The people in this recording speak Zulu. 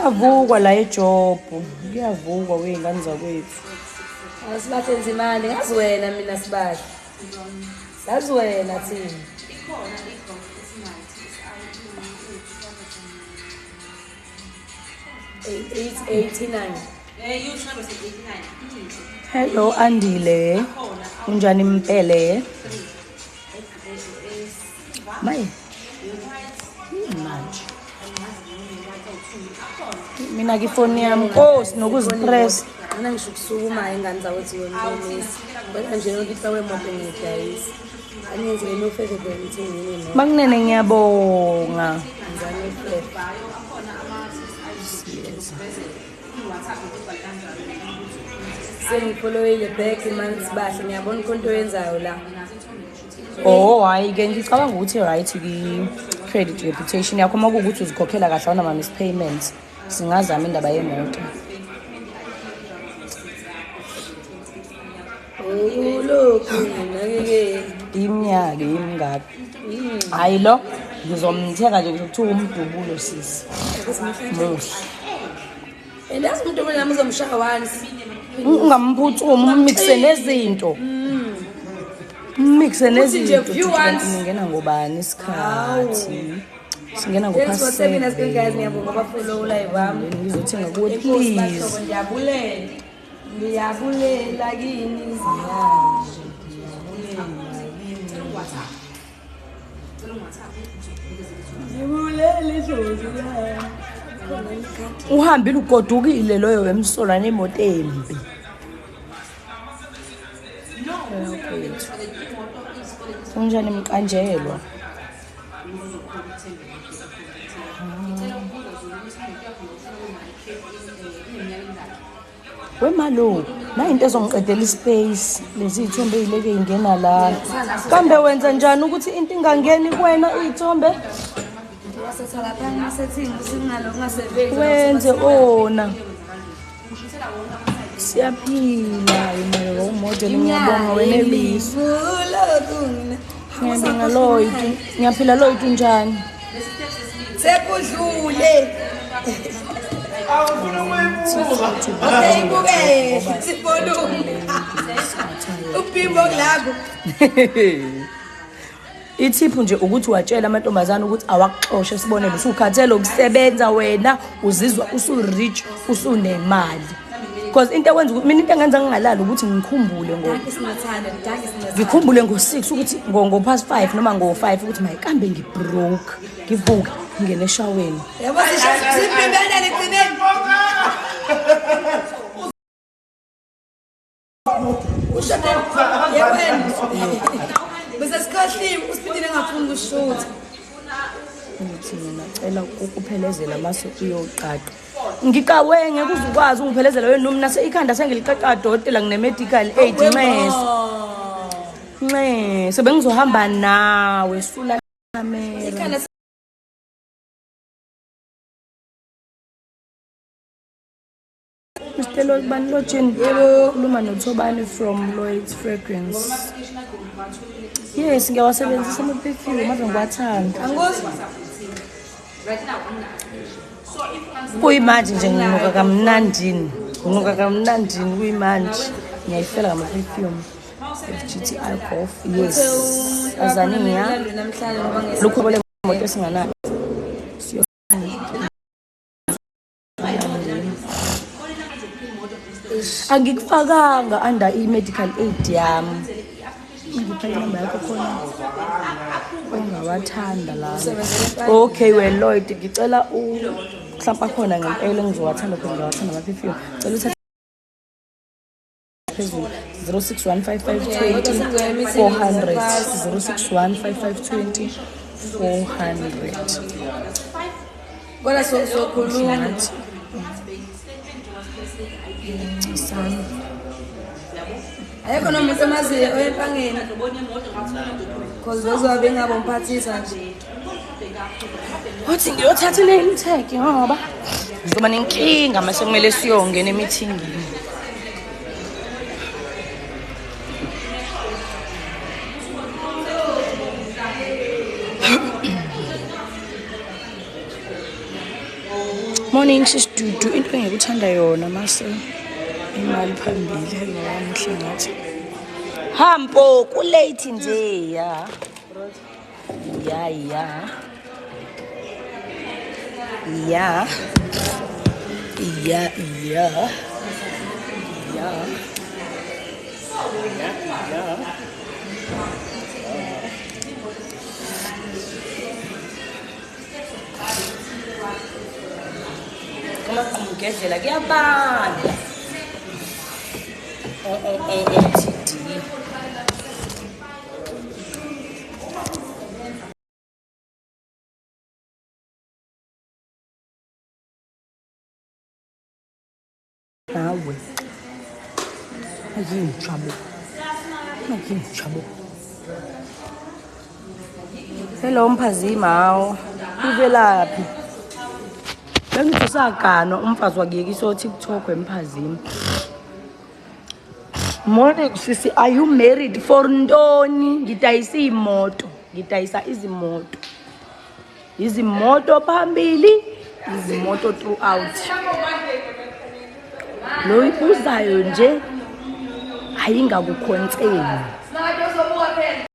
Kuyavukwa la ejobhu, kuyavukwa wey'ngane zakwethu. Sibahle Nzimande, ngazi wena mina Sibahle. Sazi wena thina. Eight 89. Hello Andile, unjani mpele? Maye, manje mina ke ifoni yami nkosi nokuzipress. Mina ngisho ukusukuma ingane zakwethu wena. Kodwa nje yonke inhlobo yemoto ngiyidayisa. Aniyenzele no-favor ngithengeni imoto. Makunene ngiyabonga. Ngizame i-favor. Sengifolowile back mani Sibahle, ngiyabona khona into oyenzayo la. Oh hayi ke ngicabanga ukuthi right ki-credit reputation yakho uma kuwukuthi uzikhokhela kahle awunama mispayments, singazama indaba yemoto. Ulokhu nginakekela. Iminyaka imingaki? Hayi lo ngizomthenga nje kuthiwa umdubulo sisi. Muhle. And yazi umuntu omunye nami uzomshaya once. Ungamphuthumi ummixe nezinto. Ummixe Uthi nje nezinto. view once. Ngingena ngobani isikhathi? Singena Thanks for ngo-past saving us guys, 7. ngiyabonga abafollow live wami. Ngizothenga kuwe Enkosi please. bahlobo, ngiyabulela. Ngiyabulela kini izimanje. Ngiyabulela kini. Ngibulela idlozi lami. Khona ikhadi. Uhambile ugodukile loyo wemsolwa nemoto embi. Kwethu. Unjani mqanjelwa? Wemalo, nayi into ezongiqedela ispace, lezi iy'thombe ey'leke y'ngena lana. Kambe wenza njani ukuthi into ingangeni kuwena iy'thombe? Wasetha lapha ama-settings ukuthi kungalokhu kungasebenzi. Wenze ona. Siyaphila wena role model, ngiyabonga wena Elisa. Ngiyabonga Lloyd. Ngiyaphila Lloyd, unjani? Sekudlule. Okay, ibuke sivolume. Uphimbo kulapho. Ithiphu nje ukuthi watshela amantombazane ukuthi awakuxoshe, sibonele usukhathele ukusebenza wena, uzizwa usu-rich, usunemali. Because into ekwenza ukuthi mina into engenza ngingalali ukuthi ngikhumbule ngo Dankie Sinathanda, dankie Sinathanda. ngikhumbule ngo-6 ukuthi ngo-past 5 noma ngo-5 ukuthi maye kambe ngibroke, ngivuke ngingene eshaweni. Yabo sisho siphimbene ligcineni. Ushade yewena. Bese sikhohliwe usiphindile engafuni ukushutha. Ngithi mina cela ukuphelezela mase uyoqaqa. Ngiqawe ngeke uze ukwazi ungiphelezela wena noma nase ikhanda sengiliqaqa dokotela ngine-medical aid nxese. Nxese bengizohamba nawe sula kamera. Ikhanda. Mr. Lloyd Bani Lotshini. Yebo. Khuluma noThobani from Lloyd's Fragrance. Yes, ngiyawasebenzisa ama-perfume ave ngiwathanda. Angikuzwa. Kuyimanje nje nginuka kamnandini. Nginuka kamnandini kuyimanje. Ngiyayifela ngama-perfume. FGTI Golf. Yes. Azani ngiya. Namhlanje ngoba ngesi. Lokho le moto esinganayo. Siyo. Angikufakanga under i-medical aid yami. Ngipha inamba yakho khona ongawathanda lana. Okay we Lloyd, ngicela u mhlawumbe akhona ngempela engizowathanda khona, ngiyawathanda ama-perfume. Cela uthathe phezulu 061 5520 400, 061 5520 400. Kodwa sokhuluma. Ngathi sami. Ayekho nomuntu omaziyo oyempangeni. Cause bezobe bengabomphathisa nje. Wathi ngiyothatha i-name tag ngoba ngizoba nenkinga mase kumele siyongena emithingini. Morning sisidudu, into engikuthanda yona mase imali phambili. Hello, muhle ngathi. Hampo kulate nje ya. Ya ya. Ya. Ya ya. Ya. Ya ya. Amaqhumugedlela kuyabanda. TD. Nawe. Ayinjabo. Ayinjabo. Hello Mphazima hawo. Uvelaphi? Bengithi usaganwa umfazi wakuyekisa o-TikTok wemphazima. Morning sisi, are you married for ntoni? Ngidayisa imoto, ngidayisa izimoto. Izimoto phambili, izimoto throughout. Lo ibuzayo nje ayingakukhonseni.